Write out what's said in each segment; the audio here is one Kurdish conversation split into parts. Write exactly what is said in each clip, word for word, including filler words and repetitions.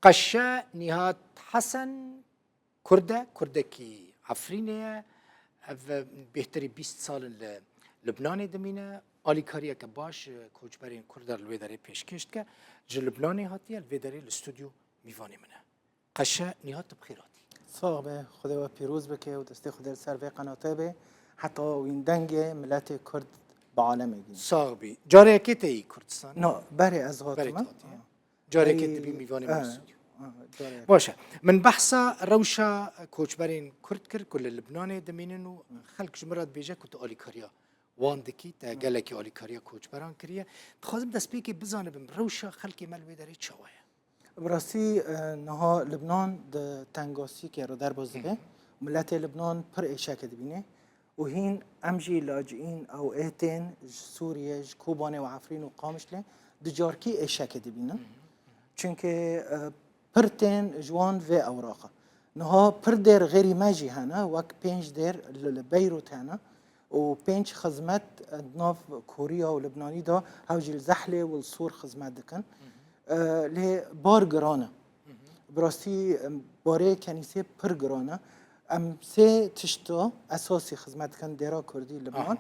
Qeşe Nîhat Hesen Kurd e, Kurdekî Efrînê ye. Ev bêhtirî bîst sal in li Libnanê dimîne. Alîkariyeke baş ji koçberên Kurd re li wê derê pêşkêş dike. Ji Libnanê hatiye, li vê derê li stûdyo mîvanê min e. Qeşe Nîhat, tu bi xêr hatî. Sax be, Xwedê we pîroz bike û destê Xwedê li ser vê qenatê be. Heta wîn dengê miletê Kurd bi alemê bîne. Sax bî. Careke te yî Kurdistan? Na, berê ez Berê hatime. Te hatiye. Carekê Ey, dibî mîvanê me e, stûdyo. E, careke. Baş e. Min behsa rewşa koçberên Kurd kir ku li Libnanê dimînin û xelk ji min re dibêje ku tu alîkariya wan dikî, te gelekî alîkariya koçberan kiriye. Dixwazim destpêkê bizanibim, rewşa xelkê me li wê derê çawa ye? Bi rastî, e, niha Libnan di tengasîkê re derbas dibe. Hı hı. Miletê Libnan pir êşeke dibîne. Û hîn em jî lacîn ew ê tên ji Sûriye, ji Kobanê û Efrîn û Qamişlê di carkî êşekê dibînin. Hı hı. Çimkî, e, pir tên ji wan vê ewraqa. Niha pir dêr xêrî me jî hene, wek pênc dêr li, li Beyrût hene û pênc xizmet, e, di nav Koriya û Libnanî de, hew jî li Zehlê û li Sûr xizmet dikin. Hı hı. E, lê bar giran e. Hı hı. Bi rastî, em, barê kenîsê pir giran e. Em sê tişta esasî xizmet dikin dêra Kurdî Libnan. Aha.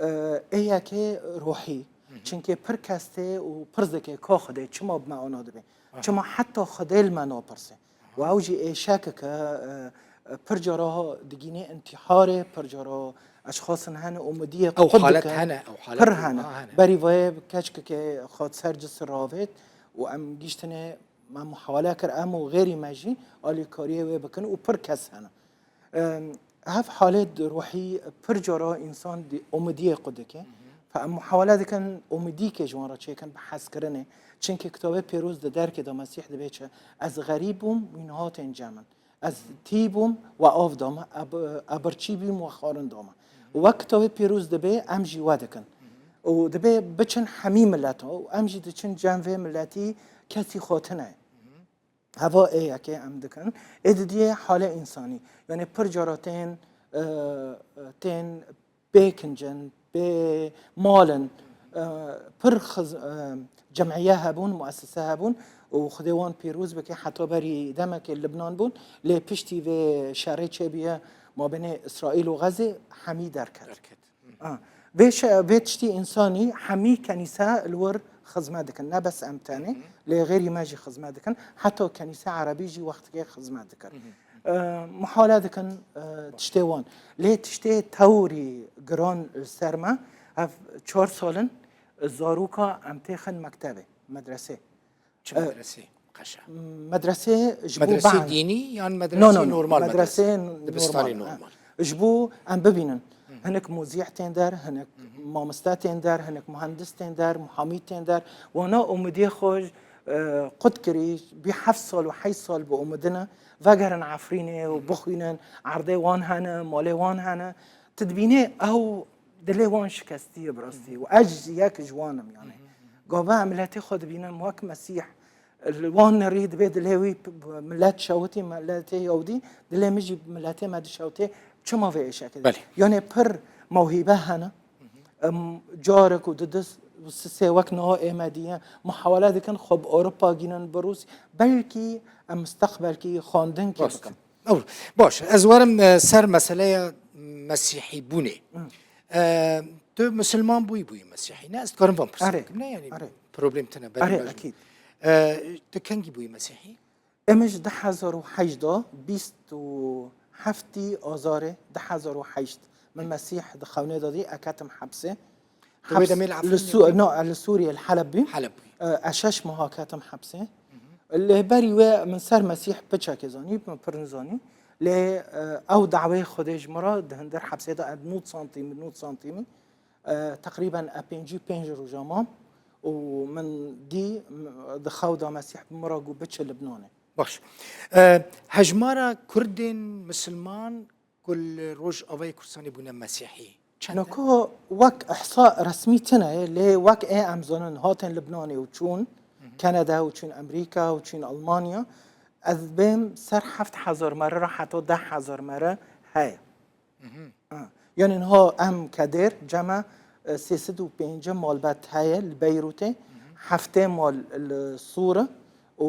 E, ê yekê ruhî. Hı hı. Çimkî pir kes tê û pir zikê ka Xwedê çima bi me ana dibe? Aha. Çima heta Xwedê li me napirse? Aha. Û ew jî êşekeke, e, e, pir cara digînê întiharê, pir cara eşxasin hene umidiyê Ew qut halet dikin. Hene, ew halet Pir hene. Hene. Berî vayê keçkekê xwe ser cisir ravêt û em giştine me muhawele kir, em û xêrî me jî alîkariyê wê bikin û pir kes hene. Em, hev halê di ruhî pir cara însan di umidiyê xwe dike. Hı hı. Fe em muhawele dikin umidîkê ji wan re çêkin bi hezkirinê. Çimkî Kitabê Pîroz di derkê de Mesîh dibê çi? Ez xerîb bûm, wî niha tên cem min. Ez tî bûm, we av da me, ez, ez birçî bûm, we xwarin da me. Wek Kitabê Pîroz dibê, em jî we dikin. Û dibê biçin hemî mileta û em jî diçin cem vê miletî, kesî xwe tune. Heva ê yekê em dikin. Ê didiyê halê însanî. Yanî pir cara tên, e, tên bê kincin, bê mal in, e, pir xiz-, e, cemîye hebûn, muesese hebûn û Xwedê wan pîroz bike, heta berî demekê Libnan bûn, lê piştî vê şerê çêbûye mabênê Îsraîl û Xezê hemî derket. Derket. Hı. Ha. Vê şe-, vê tiştî însanî hemî kenîse li wir xizmet dikin. Ne bes em tenê, Hı hı. lê xêrî me jî xizmet dikin. Heta kenîse erebî jî wextikê xizmet dikir. Hı hı. E, muhawele dikin, e, tiştê wan. Lê tiştê tewrî giran li ser me, ev çar sal in, zaroka em têxin mektebê, medresê. Çi E, medresê? Qeşe. Medresê ji bo Medresê behn- dînî yan No, medresê no, no. normal? Medresê Medresê. n-, Dibistanê normal, ha. normal. Ji bo em bibînin. Hı hı. Hinek muzîh tên der, hinek Hı hı. mamoste tên der, hinek muhendis tên der, muhamî tên der. Wana umidiyê xwe, e, qut kirî, bî heft sal û heşt sal bi umidine, vegerin Efrînê û Hı hı. bixwînin, erdê wan hene, malê wan hene. Tu dibînî ew dilê wan şikestî ye bi rastî. Hı hı. Û ez yek ji wan im yani. Hı hı. Gava em miletê xwe dibînin wek Mesîh. Li wan nerî dibê dilê wî p-, p-, milet şewitî, miletê Yahudî, dilê min jî miletê me dişewitê, çima vê êşekê de? Belê. Yanê pir mewhîbe hene. Hı hı. Em, carek û didis û sisê wek niha ê me diye muhawele dikin xwe bi Ewropa gînin, bi Rûsya. Belkî em misteqbelkî xwendin kê Rast. bikin. Ew, baş, ez werim, e, ser meseleya mesîhîbûnê. Hı. E, tu misilman bûyî, bûyî mesîhî? Ne, ez dikarim van pirsê Erê. bikim, ne, yani Erê. problem tine Erê, berî me jî. ekîd. E, tu kengî bûyî mesîhî? Em ji du hezar û heşt de, bîst û heftî Azarê du hezar û heşt, min Mesîh di xewnê de dî, ez ketim hepsê. Tu wê Heps-, demê li li Efrînê Sû-, bûyî? no, ez li Sûriyê, li Heleb bûyî. Heleb bûyî. E, ez şeş meha ketim hepsê. Hı hı. Lê berî wê min ser Mesîh piçekê zanî, min pir nizanî. Lê, e, ew dawê Xwedê ji min re di hundir hepsê de, ez nod santîmî, nod santîmî, e, teqrîben ez pêncî û pênc roja mam û min dî, m-, di xew de Mesîh bi min re got, biçe Libnanê. Baş. E, hejmara Kurdên misilman ku li Rojavayê Kurdistanê bûne mesîhî çend e? Nako wek ihsa resmî tune ye, lê wek ê em zanin hatin Libnanê û çûn Hı hı. Kanada û çûn Amerîka û çûn Almanya, ez bêm ser heft hezar mere re heta deh hezar mere heye. Hı hı. Ha. Yani niha em kedêr cema, e, sê sed û pêncî malbet heye li Beyrûtê, Hı hı. heftê mal li Sûr e û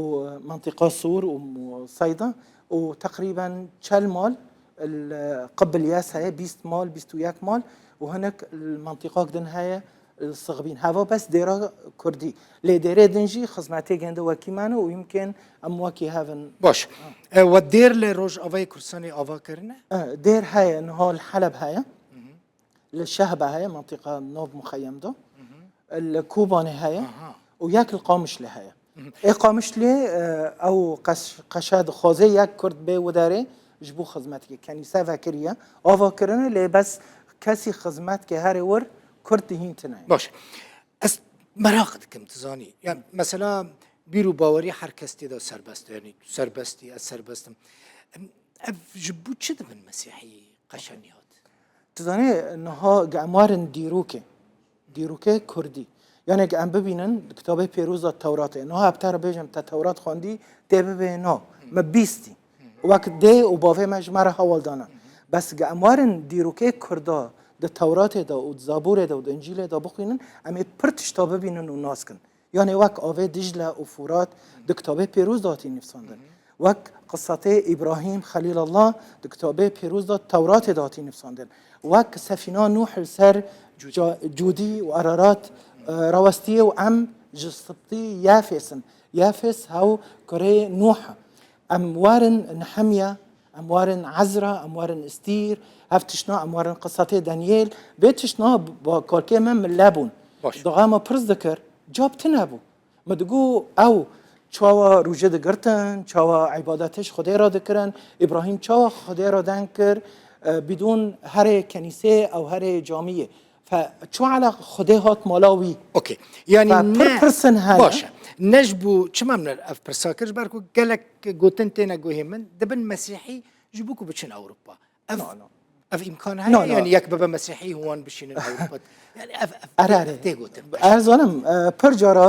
mentiqa Sûr û Mu-, Seyda û teqrîben çel mal li Qibl Yas heye, bîst mal, bîst û yek mal û hinek li mentiqak din heye li Sixbîn. Heva bes dêra kurdî. Lê dêrê din jî xizmetê gende wekî me ne û yimkên em wekî hev in. Baş. E, we dêr li Rojavayê Kurdistanê ava kirine? E, dêr heye, niha li Heleb heye. Li Şehba heye, mentiqa Nov Muxeyyem de. Li Kobanê heye. Aha. Û yek li Qamişlê heye. Ê Qamişlê, e, ew qeş-, qeşe dixwaze yek Kurd bê widerê ji bo xizmetkê. Kenîse vekiriye. Ava kirine, lê bes kesî xizmetkê herê wir Kurd hîn tine ye. Baş. Ez meraq dikim, tu zanî. Yani, mesela, bîr û bawerî her kes tê de serbest e. Yani, tu serbest î, ez serbest im. Em, ev ji bo çi dibin Mesîhî? Qeşenî hat. Tu zanî, niha ge em warin dîrokê, dîrokê kurdî. Yani ge em bibînin di kitabê pêroz de Tewratê. Niha hepta re bêjim te Tewrat xwendî, tê bibê na. Me bîstî. Wek dê û bavê me ji me re hewl dane. Bes ge em warin dîrokê kurda di Tewratê de û di Zaborê de û di Încîlê de bixwînin, em ê pir tişta bibînin û nas kin. Yanê wek avê Dicle û Furat di kitabê pêroz de hatî nivîsandin. Wek qisatê Îbrahîm Xelîlallah di kitabê pêroz de Tewratê de hatî nivîsandin. Wek sefîna Nûh li ser Ca-, Cûdî û Ararat, e, rawestiyê û em ji Sibtî Yafês in. Yafês hew kurê Nûh e. Em warin Nehemya, em warin Ezra, em warin Îstîr, hev tiştna, em warin qisatê Danyêl. Vê tiştna ba kalkê me mile bûn. Baş. Doxa me pirs dikir, cab tune bû. Me digot, ew çawa rûje digirtin, çawa îbadetê ji Xwedê re dikirin, Îbrahîm çawa Xwedê re deng kir, e, bidûn herê kenîsê ew herê camiyê. Fe çi ala Xwedê hat mala wî? Okey. Yani Fe ne, pir pirsin hene. Baş e. Ne ji bo, çima min ev pirsa kir? Ji ber ku gelek gotin têne guhê min, dibin Mesîhî ji bo ku biçin Ewropa. Ev, No, no. ev îmkan heye? No, no. Yani yek bibe Mesîhî û wan bişînin Ewropa? Yani ev, ev Erê, erê. tê gotin. Ez zanim, e, pir cara,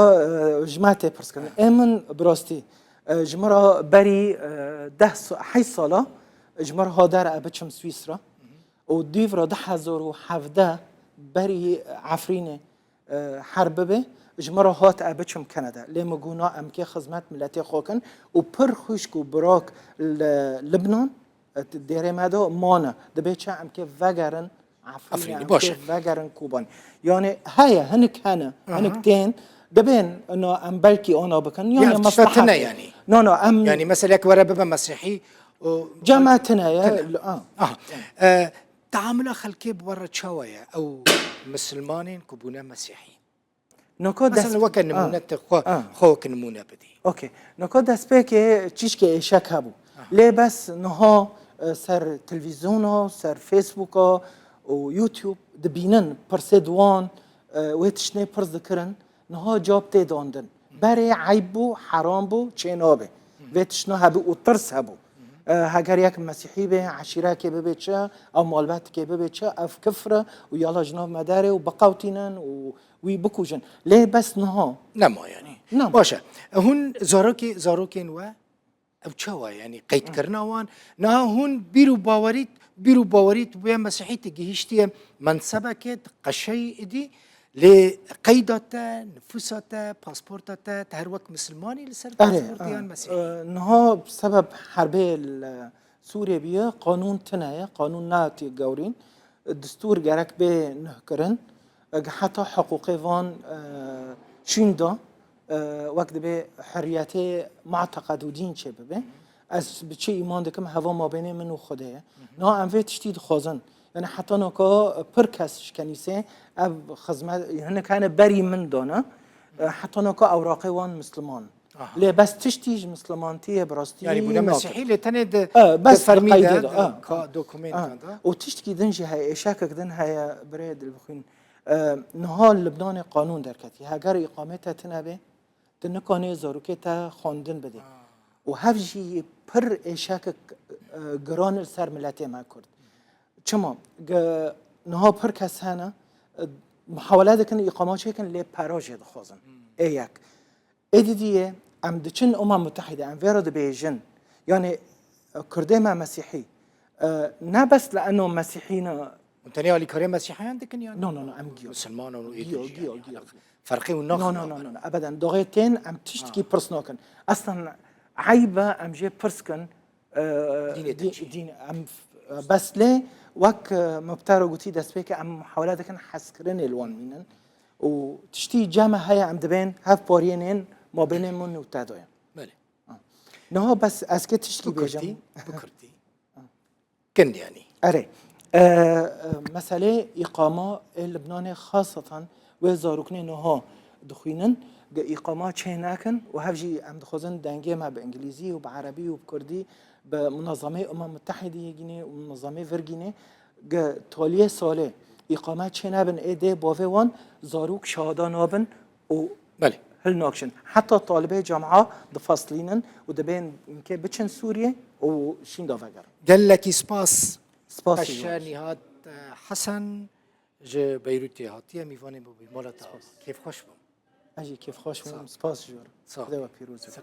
e, ji me tê pirs kirin. Ê min bi rastî, e, ji min re berî, e, deh sa-, heşt sala ji min re hat der e biçim Swîsra. Û dûv re du hezar û hevdeh berî Efrînê, e, herb bibe, ji min re hat e biçim Kanada. Lê min got na, em kê xizmet miletê xwe kin û pir xwişk û birak li Libnan, e, dêrê me de mane. Dibê çi em kê vegerin Efrînê, Efrînê, em baş kê e. vegerin Kobanê. Yani heye, hinik hene, Aha. hinik tên, dibên na em belkî ana bikin. Yani Ya, tişta tine meslahet e. yani. No, no, em Yani mesela were bibe Mesîhî, o Cema tine ye. Tine. Ah. Aha. E, Teamula xelkê bi we re çawa ye? Ew misilmanên ku bûne Mesîhî. Noko Mesela dest- weke Ah. nimûne te xwe, Ah. xwe weke nimûne bidî. Okey. Noko destpêkê çîşkê êşek hebû. Aha. Lê bes niha, e, ser televîzyona, ser Facebooka û YouTube dibînin pirsê di wan, e, wê tiştê pirs dikirin. Niha cab tê dandin. Berê eyb bû, heram bû, çê nabe. Vê tiştna hebû û tirs hebû. E, heger yek mesîhî be, eşîrekê bibe çi, ew malbetkê bibe çi, ev kifr e û yala ji nav me derê û biqewtînin û wî bikujin. Lê bes niha. Nema yani. Nema. Baş e. Hûn zarokê, zarokên we Ew çawa ye? Yanî qeydkirina wan. Niha hûn bîr û bawerît, bîr û bawerît wê mesîhî te gihîştiye mensebekê, te qeşeyî idî, lê qeyda te, nifûsa te, pasporta te, te her wek misilmanî li ser Erê, pasportê e, yan mesîhî? e, niha sebeb herbê li Sûriyê bûye, qanûn tune ye, qanûn nehatiye gewrîn. Distûr gerek bê nuhkirin. Heta hiqûqê van, e, çîn da, e, wek dibê hurriyetê mu'teqed û dîn çêbibe. Ez bi çi îman dikim, heva mabênê min û Xwedê ye. Na em vê tiştî dixwazin. Yani heta naka pir kes ji kenîsê ev xizmet, hinek hene berî min dane. E, heta naka ewraqê wan misliman. Aha. Lê bes tiştî ji mislimantiyê bi rastî Yani bûne nakin. Mesîhî, lê tenê di, E, bes di fermî de, qeydê de, di e. ka-, dokumentan E. de. Û tiştkî din jî heye, êşekek din heye, birê dilbixwîn. E, niha li Libnanê qanûn derketî. Heger îqamê te tune bê, tu nikanê zarokê te xwendin bidê. Ha. Û hev jî pir êşekek, e, giran li ser miletê me Kurd. Çima? Ge-, niha pir kes hene, e, muhawele dikin, îqama çêkin, lê pera jê dixwazin. Hmm. Ê yek. Êdî dî ye, em diçin Umem Mutehîde, em vê re dibêjin. Yanê, e, Kurdê me Mesîhî, e, ne bes li eno Mesîhî ne. Hûn tenê alîkarê Mesîhiyan dikin yan? No, no, no, em giya. Misilman û êdî Giya, jî giya, yani giya. alaq-, Ferqê û naxin. No, no, no, no, no. Ebeden. Doxê tên em tiştkî pirs nakin. Eslen eyb e em jê pirs kin. e, Dînê te dî- çi? Dîn, em f- bes lê wek e, me bi te re gotî destpêkê em hewle dikin hezkirinê li wan mînin. Û tiştî cem e heye em dibên hev pariyên ên mabênê min û te de ye. Belê. Niha bes ez kê tiştkî Bi kurtî, bêjim. bi kurtî. Kin yanî. Erê. E, e, meselê îqama ê Libnanê xasatan wê zaroknê niha dixwînin, ge îqama çê nekin û hev jî em dixwazin dengê me bi îngilîzî û bi erebî û bi kurdî bi munezemê Umem Mutehîdî yê gînê û munezemê vir gînê, ge taliyê salê îqame çê nebin ê dê bavê wan zarok şehada nabin û Belê. hilnakşin. Heta talibê cema difeslînin û dibên ke biçin Sûriyê û şînda vegerin. Gelekî spas. Spas Qeşe jî. Nîhat e, Hesen ji Beyrûtê hatiye mîvanê bû bî mala te. Kêfxweş bûm. Ez jî kêfxweş bûm. Spas jor. Sağ ol. Xwedê we pîroz be.